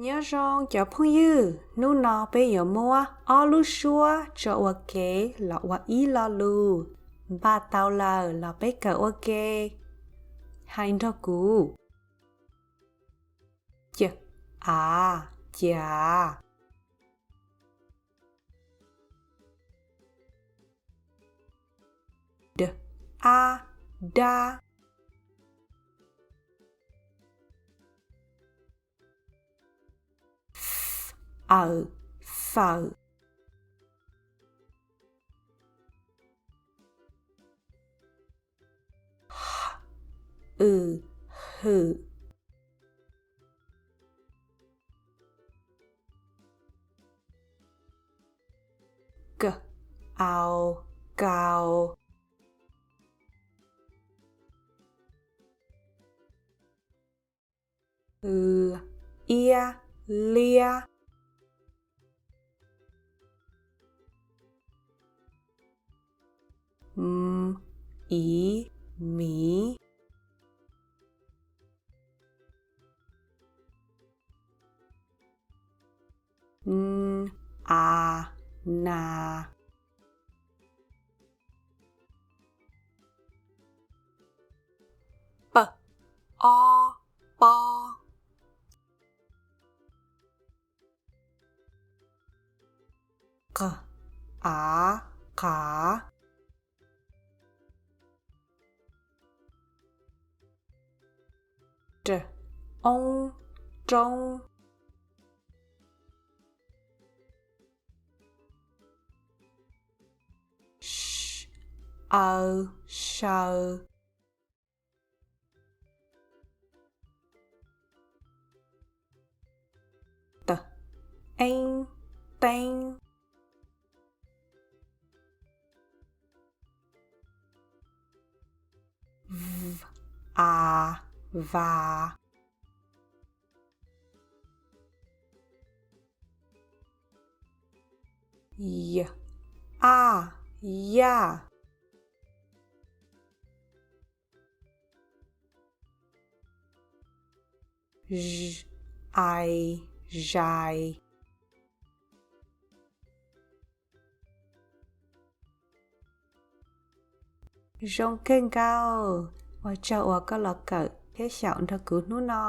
Nyob zoo cov phooj ywg, hnub no peb yuav muab ob lub suab tso ua ke los ua ib lo lus. Npaj tau lawm los peb kawm ua ke. Hais nrog kuv: C, a, cav. D, a, dab. F, awm, fawm. H, wm, hwm. K, au, kau. L, iab, liab. M, iv, miv. N, a, nas. P, ob, pob. Q, av, qav. R, oob, roob. S, aw, saw. T, eeb, teeb. V, a, vas. Y, aj, yaj. Z, ai, zais. Zoo kawg nkaus, ua tsaug uas koj los kawm thiab xyaum nrog kuv hnub no.